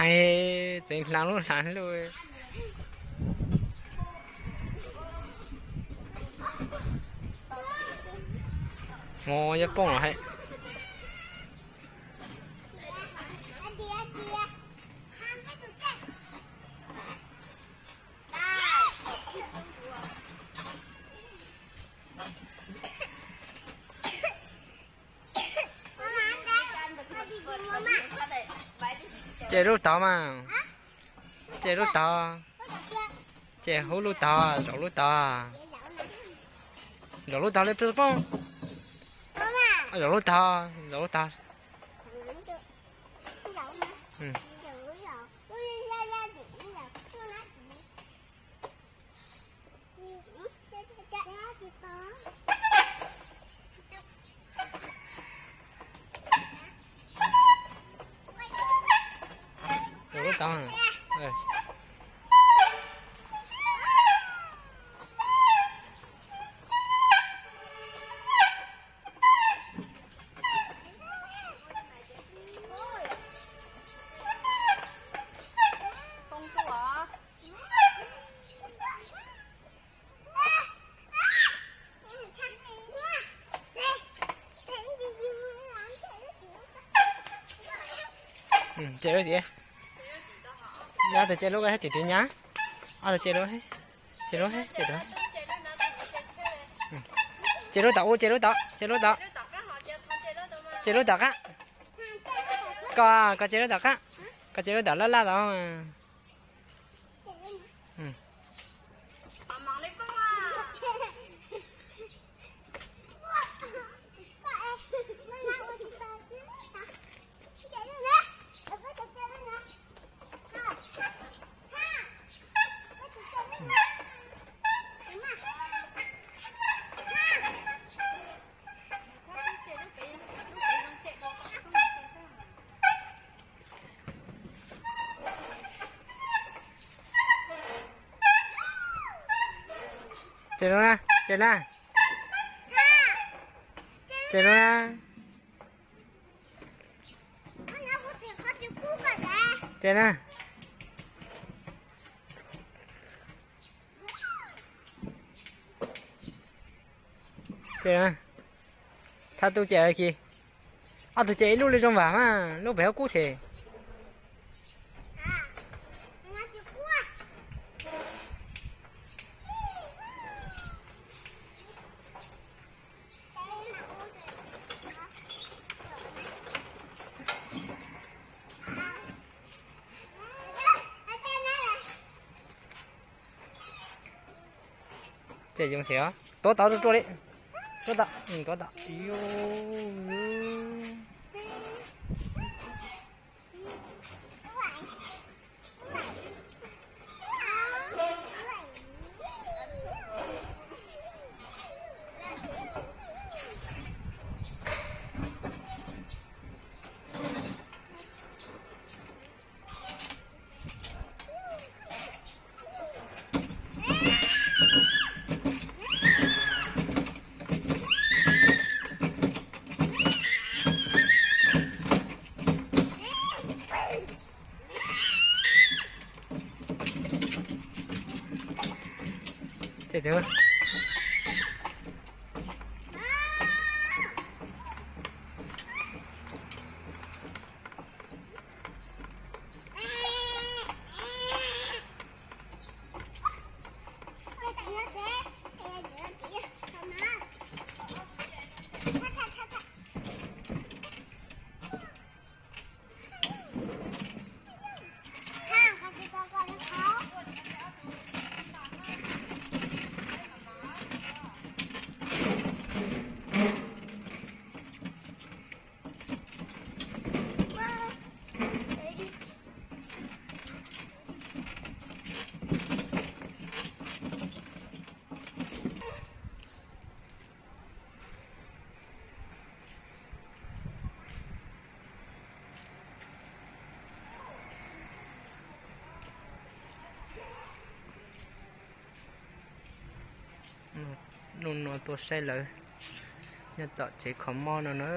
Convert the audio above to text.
Txeev hla lub hla lug. Hmo yuav poob los hais. Ces lub tod mas. Ces lub tod. Ces hub lub tod, zaum lub tod. Zaum lub tod li poob. Zaum lub tod, zaum lub tod. Zaum lub tod. Ces lub tiag. Ob tug ces lub, tim tim nyab. Ob tug ces lub, ces lub, ces lub. Ces lub tom u, ces lub tom, ces lub tom. Ces lub tom qab. Koj, koj ces lub tom qab. Koj ces lub tom laj laj tod. Ces lub na, ces na. Ces lub na. Ces na. Ces na. Thab tub ces kiag. Ob tug ces ib lub li zoo vam mas lub pem hauv kub thiab. Ces zoo thiab. Tuav tod, tuav tod, tuav tod. Hnub no tuaj saib lawv nyob tom tsev kho mob no na.